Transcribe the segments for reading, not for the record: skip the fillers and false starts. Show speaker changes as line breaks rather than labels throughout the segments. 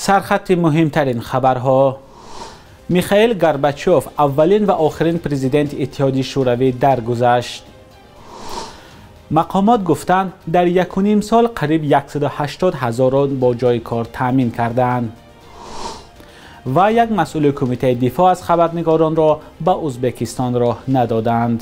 Сархати муҳимтарин хабарҳо. Михаил Горбачёв аввалин ва охирин президенти Иттиҳоди Шӯравӣ даргузашт. Мақомот гуфтанд, дар 1,5 сол қариб 180 ҳазорро бо ҷойи кор таъмин карданд. Ва як масъули кумитаи дифоъ аз хабарнигоронро ба Ӯзбекистон роҳ надоданд.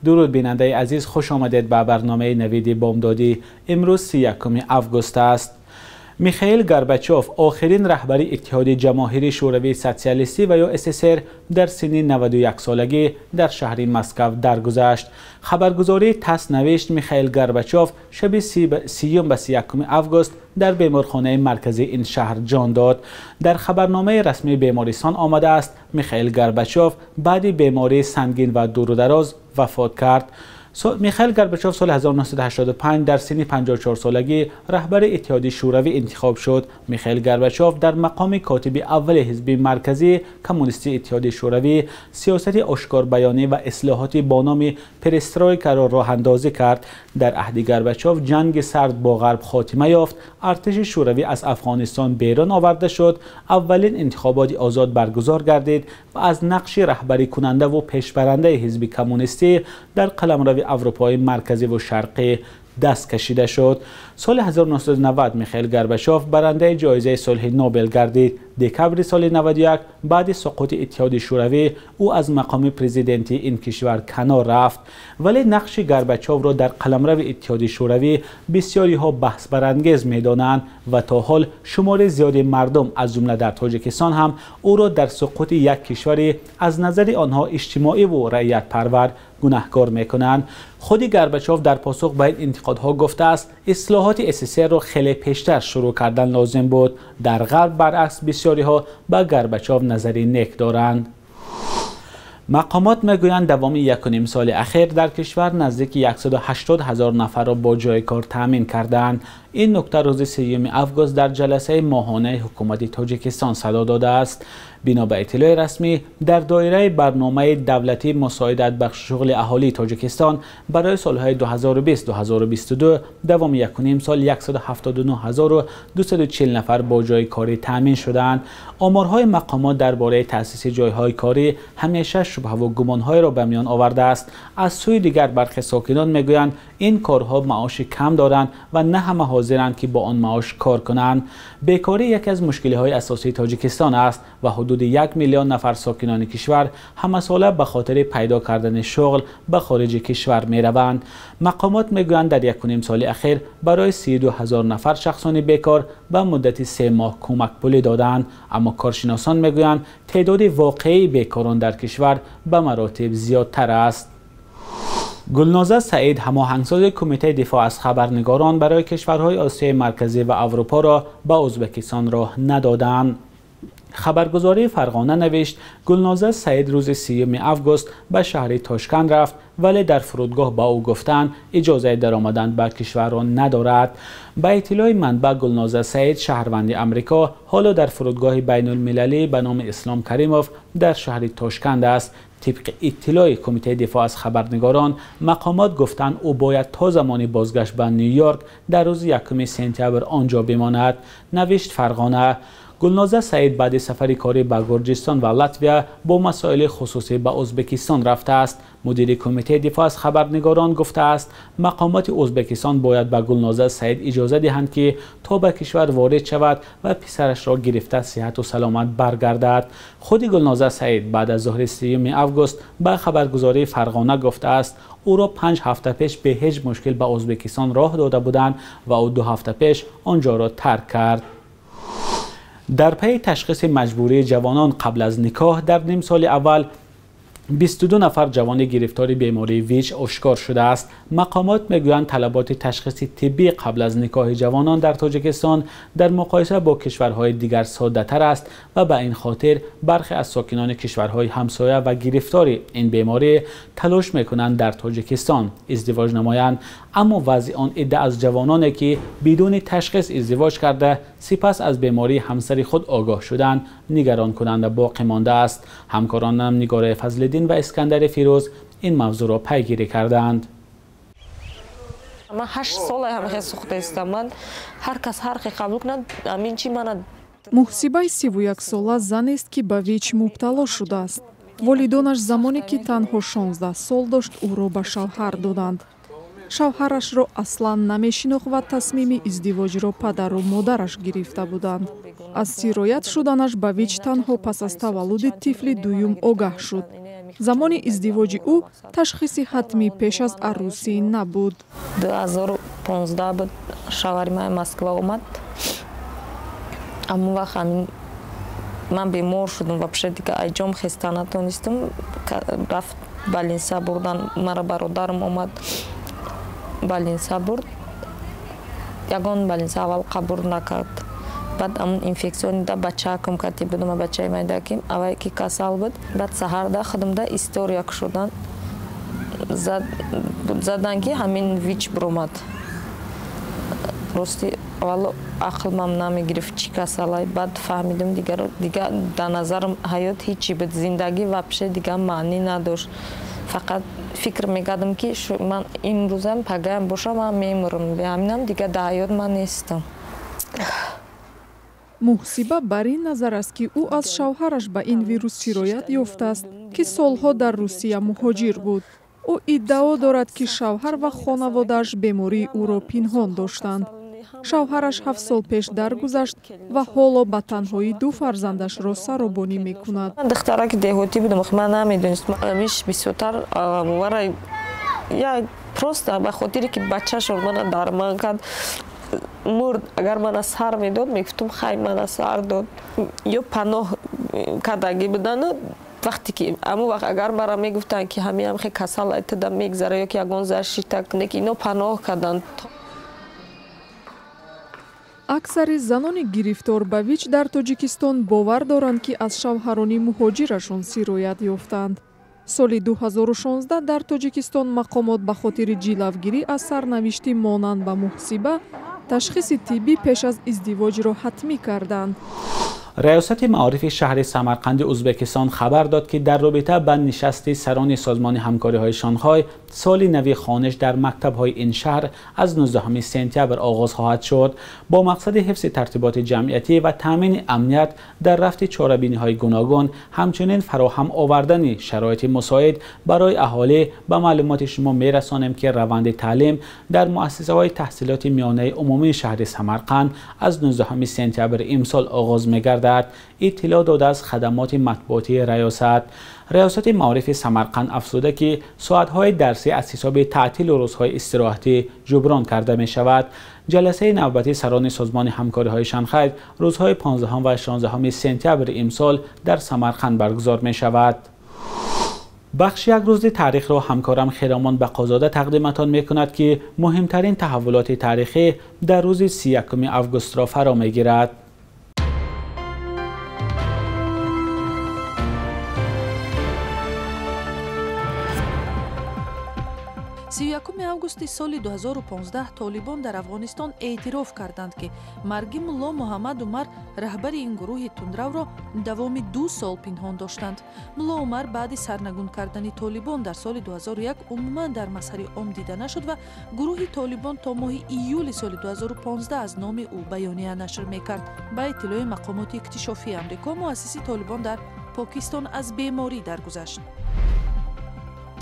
Дуруд бинандаи азиз, хуш омадед ба барномаи навиди бомдодӣ. Имрӯз 31 август аст. Михаил Горбачёв, охирин раҳбари Иттиҳоди Ҷамоҳири Шӯравии Социалистӣ ва ё СССР, дар синни 91 солагӣ дар шаҳри Москва даргузашт. Хабаргузории ТАСС навишт, Михаил Горбачёв шаби 30 ба 31 август дар беморхонаи марказии ин шаҳр ҷон дод. Дар хабарномаи расмии бемористон омадааст, Михаил Горбачёв баъди бемории сангин ва дурудароз вафот кард. Михаил Горбачёв соли 1985 дар синни 54 солагӣ раҳбари Иттиҳоди Шӯравӣ интихоб шуд. Михаил Горбачёв дар мақоми котиби аввали ҳизби марказии коммунистии Иттиҳоди Шӯравӣ сиёсати ошкорбаёнӣ ва ислоҳоти бо номи перестройкаро роҳандозӣ кард. Дар аҳди Горбачёв ҷанги сард бо ғарб хотима ёфт, артиши Шӯравӣ аз Афғонистон берун оварда шуд, аввалин интихоботи озод баргузор гардид ва аз нақши раҳбарикунандаву пешбарандаи ҳизби коммунистӣ дар қаламрави Аврупои марказӣ ва шарқӣ даст кашида шуд. Соли 1990 Михаил Горбачёв барандаи ҷоизаи сулҳи Нобел гардид. Декабри соли 91 баъди суқути Иттиҳоди Шӯравӣ ӯ аз мақоми президентии ин кишвар канор рафт. Вале нақши Горбачёвро дар қаламрави Иттиҳоди Шӯравӣ бисёриҳо баҳсбарангез медонанд ва то ҳол шумори зиёди мардум аз ҷумла дар Тоҷикистон ҳам ӯро дар суқути як кишвари аз назари онҳо иҷтимоиву раиятпарвар гунаҳкор мекунанд. Худи Горбачёв дар посух ба ин интиқодҳо гуфтааст, ислоҳоти СССР-ро хеле пештар шурӯъ кардан лозим буд. Дар ғарб баръакс бисёриҳо ба Горбачёв назари нек доранд. Мақомот мегӯянд, давоми 1,5 соли ахир дар кишвар наздики 180 ҳазор нафарро бо ҷойи кор таъмин кардаанд. Ин нукта рӯзи 3 август дар ҷаласаи моҳонаи ҳукумати Тоҷикистон садо додааст. Бино ба иттилои расмӣ, дар доираи барномаи давлатии мусоидат ба шуғли аҳолии Тоҷикистон барои солҳои 2020-2022 давоми 1,5 сол 179,240 нафар бо ҷойи корӣ таъмин шудаанд. Оморҳои мақомот дар бораи таъсиси ҷойҳои корӣ ҳамеша шубҳаву гумонҳоеро ба миён овардааст. Аз сӯи дигар бархе сокинон мегӯянд, ин корҳо маоши кам доранд ва на ҳама ҳозиранд, ки бо он маош кор кунанд. Бекорӣ яке аз мушкилиҳои асосии Тоҷикистон аст ва ҳудуди 1 миллион нафар сокинони кишвар ҳамасола ба хотири пайдо кардани шуғл ба хориҷи кишвар мераванд. Мақомот мегӯянд, дар 1,5 соли ахир барои 32 ҳазор нафар шахсони бекор ба муддати 3 моҳ кӯмакпулӣ доданд. Аммо коршиносон мегӯянд, теъдоди воқеии бекорон дар кишвар ба маротиб зиёдтар аст. Гулноза Саид, ҳамоҳангсози кумитаи дифоъ аз хабарнигорон барои кишварҳои Осиёи Марказӣ ва Аврупоро ба Ӯзбекистон роҳ надоданд. Хабаргузории Фарғона навишт, Гулноза Саид рӯзи 30 август ба шаҳри Тошканд рафт, вале дар фурудгоҳ ба ӯ гуфтанд, иҷозаи даромадан ба кишварро надорад. Ба иттилои манбаъ, Гулноза Саид, шаҳрванди Амрико, ҳоло дар фурудгоҳи байнулмилалӣ ба номи Ислом Каримов дар шаҳри Тошканд аст. Тибқи иттилои кумитаи дифоъ аз хабарнигорон, мақомот гуфтанд, ӯ бояд то замони бозгашт ба Ню-Йорк дар рӯзи 1 сентябр онҷо бимонад, навишт Фарғона. Гулноза Саид баъди сафари корӣ ба Гурҷистон ва Латвия бо масоили хусусӣ ба Ӯзбекистон рафтааст. Мудири кумитаи дифоъ аз хабарнигорон гуфтааст, мақомоти Ӯзбекистон бояд ба Гулноза Саид иҷоза диҳанд, ки то ба кишвар ворид шавад ва писарашро гирифта сиҳату саломат баргардад. Худи Гулноза Саид баъд аз зуҳри 3 август ба хабаргузории Фарғона гуфтааст, ӯро 5 ҳафта пеш бе ҳеҷ мушкил ба Ӯзбекистон роҳ дода буданд ва ӯ 2 ҳафта пеш онҷоро тарк кард. Дар пайи ташхиси маҷбурии ҷавонон қабл аз никоҳ дар ним соли аввал 22 нафар ҷавони гирифтори бемории ВИЧ ошкор шудааст. Мақомот мегӯянд, талаботи ташхиси тиббӣ қабл аз никоҳи ҷавонон дар Тоҷикистон дар муқоиса бо кишварҳои дигар соддатар аст ва ба ин хотир бархе аз сокинони кишварҳои ҳамсоя ва гирифтори ин беморӣ талош мекунанд дар Тоҷикистон издивоҷ намоянд. Аммо вазъи он идда аз ҷавононе, ки бидуни ташхис издивоҷ карда, сипас аз бемории ҳамсари худ огоҳ шуданд, нигаронкунанда боқӣ мондааст. Ҳамкоронам Нигораи Фазлиддин ва Искандари Фирӯз ин мавзӯъро пайгирӣ кардаанд.
Ман 8 сола ҳамхе сӯхтаистам. Ман ҳар кас ҳар хе қабул кунад, амин чи мана.
Муҳсибаи 31сола занест, ки ба ВИЧ мубтало шудааст. Волидонаш замоне ки танҳо 16 сол дошт, ӯро ба шавҳар доданд. Шавҳарашро аслан намешинохт ва тасмими издивоҷро падару модараш гирифта буданд. Аз сироят шуданаш ба ВИЧ танҳо пас аз таваллуди тифли дуюм огаҳ шуд. Замони издивоҷи ӯ ташхиси ҳатмӣ пеш аз арӯсӣ набуд.
2015 буд, шавҳари ман Москва омад. Амон вақт ҳамин ман бемор шудам, вообще дига айҷом хеста натонистам. Рафт больница бурдан, мара бародарам омад, больница бурд. Ягон больница аввал қабул накард. Баъд амон инфексионида бачаакам кати будам, бачаи майдаким, аввай ки касал буд. Баъд саҳарда худамда история кушодан задан, ки ҳамин ВИЧ биромад. Рости аввало ақлмам намегирифт, чӣ касалай. Баъд фаҳмидам, дига дар назарам ҳаёт ҳичи буд, зиндагӣ вообще дига маънӣ надошт. Фақат фикр мекардам, ки ман имрӯзам пагаям бошам, ман мемурам, ҳаминам дига дар ҳаёт ман нестам.
Муҳсиба бар ин назар аст, ки ӯ аз шавҳараш ба ин вирус сироят ёфтааст, ки солҳо дар Русия муҳоҷир буд. Ӯ иддао дорад, ки шавҳар ва хонаводааш бемории ӯро пинҳон доштанд. Шавҳараш 7 сол пеш даргузашт ва ҳоло ба танҳоӣ ду фарзандашро саробонӣ мекунад.
Духтараки деҳотӣ будам, ман намедонистам. Ҳамиш бисёртар вара я просто ба хотире ки бачашон мана дарман кард, мурд. Агар мана сар медод, мегуфтум, хай, мана сар дод. Ё паноҳ кардагӣ будану вақте ки амон вақт агар мара мегуфтанд, ки ҳамин хе касал айтада мегзара ё ки ягон защита, ки ино паноҳ карданд.
Аксари занони гирифтор ба ВИЧ дар Тоҷикистон бовар доранд, ки аз шавҳарони муҳоҷирашон сироят ёфтанд. Соли 2016 дар Тоҷикистон мақомот ба хотири ҷилавгирӣ аз сарнавишти монанд ба Муҳсиба ташхиси тиббӣ пеш аз издивоҷро ҳатмӣ карданд.
Раёсати маорифи шаҳри Самарқанди Ӯзбекистон хабар дод, ки дар робита ба нишасти сарони созмони ҳамкориҳои Шанхай соли нави хониш дар мактабҳои ин шаҳр аз 19 сентябр оғоз хоҳад шуд. Бо мақсади ҳифзи тартиботи ҷамъиятӣ ва таъмини амният дар рафти чорабиниҳои гуногун, ҳамчунин фароҳам овардани шароити мусоид барои аҳолӣ, ба маълумоти шумо мерасонем, ки раванди таълим дар муассисаҳои таҳсилоти миёнаи умумии шаҳри Самарқанд аз 19 сентябр имсол оғоз мегардад, иттилоъ додааст хадамоти матбуотии раёсат. Раёсати маорифи Самарқанд афзуда, ки соатҳои дарсӣ аз ҳисоби таътилу рӯзҳои истироҳатӣ ҷуброн карда мешавад. Ҷаласаи навбатии сарони созмони ҳамкориҳои Шанхай рӯзҳои 15 ва 16 сентябри имсол дар Самарқанд баргузор мешавад. Бахши як рӯзи таърихро ҳамкорам Хиромон Бақозода тақдиматон мекунад, ки муҳимтарин таҳаввулоти таърихӣ дар рӯзи 31 августро фаро мегирад.
31 августи соли 2015 толибон дар Афғонистон эътироф карданд, ки марги Мулло Муҳаммад Умар, раҳбари ин гурӯҳи тундравро, давоми 2 сол пинҳон доштанд. Мулло Умар баъди сарнагун кардани толибон дар соли 2001 умуман дар мазҳари ом дида нашуд ва гурӯҳи толибон то моҳи июли соли 2015 аз номи ӯ баёния нашр мекард. Ба иттилои мақомоти иктишофии Амрико, муассиси толибон дар Покистон аз беморӣ даргузашт.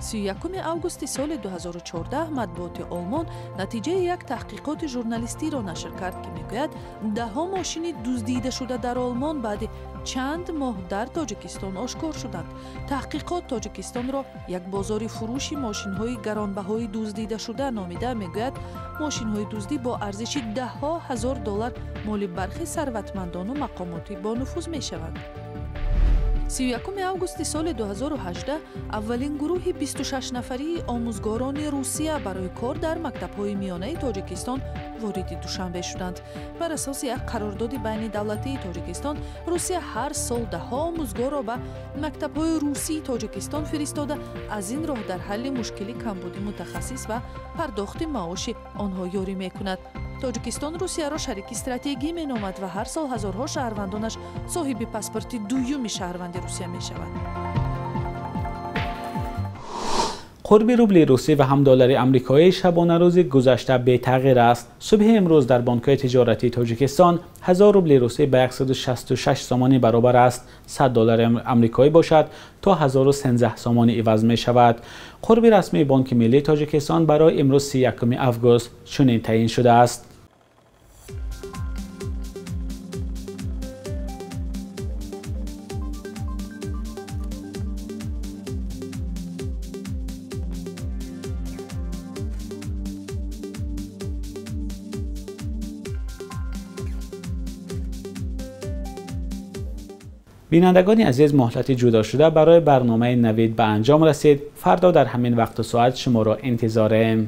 31 августи соли 2014 матбуоти Олмон натиҷаи як таҳқиқоти журналистиро нашр кард, ки мегӯяд, даҳҳо мошини дуздидашуда дар Олмон баъди чанд моҳ дар Тоҷикистон ошкор шуданд. Таҳқиқот Тоҷикистонро як бозори фурӯши мошинҳои гаронбаҳои дуздидашуда номида, мегӯяд, мошинҳои дуздӣ бо арзиши даҳҳо ҳазор доллар моли бархи сарватмандону мақомоти бонуфуз мешаванд. 31 августи соли 2018 аввалин гурӯҳи 26 нафарии омӯзгорони Русия барои кор дар мактабҳои миёнаи Тоҷикистон вориди Душанбе шуданд. Бар асоси як қарордоди байни давлатии Тоҷикистон, Русия ҳар сол даҳҳо омӯзгорро ба мактабҳои русии Тоҷикистон фиристода, аз ин роҳ дар ҳалли мушкили камбуди мутахассис ва пардохти маоши онҳо ёрӣ мекунад. Тоҷикистон Русияро шарики стратегӣ меномад ва ҳар сол ҳазорҳо шаҳрвандонаш соҳиби паспорти дуюми шаҳрванди Русия мешаванд.
Қурби рубли русӣ ва ҳам доллари амрикоӣ шабонарӯзи гузашта бетағйир аст. Субҳи имрӯз дар бонкҳои тиҷоратии Тоҷикистон 1000 рубли русӣ ба 166 сомонӣ баробар аст. 100 доллари амрикоӣ бошад то 1013 сомонӣ иваз мешавад. Қурби расмии Бонки Миллии Тоҷикистон барои имрӯз 31 август чунин таъин шудааст. Бинандагони азиз, муҳлати ҷудошуда барои барномаи Навид ба анҷом расид. Фардо дар ҳамин вақту соат шуморо интизорем.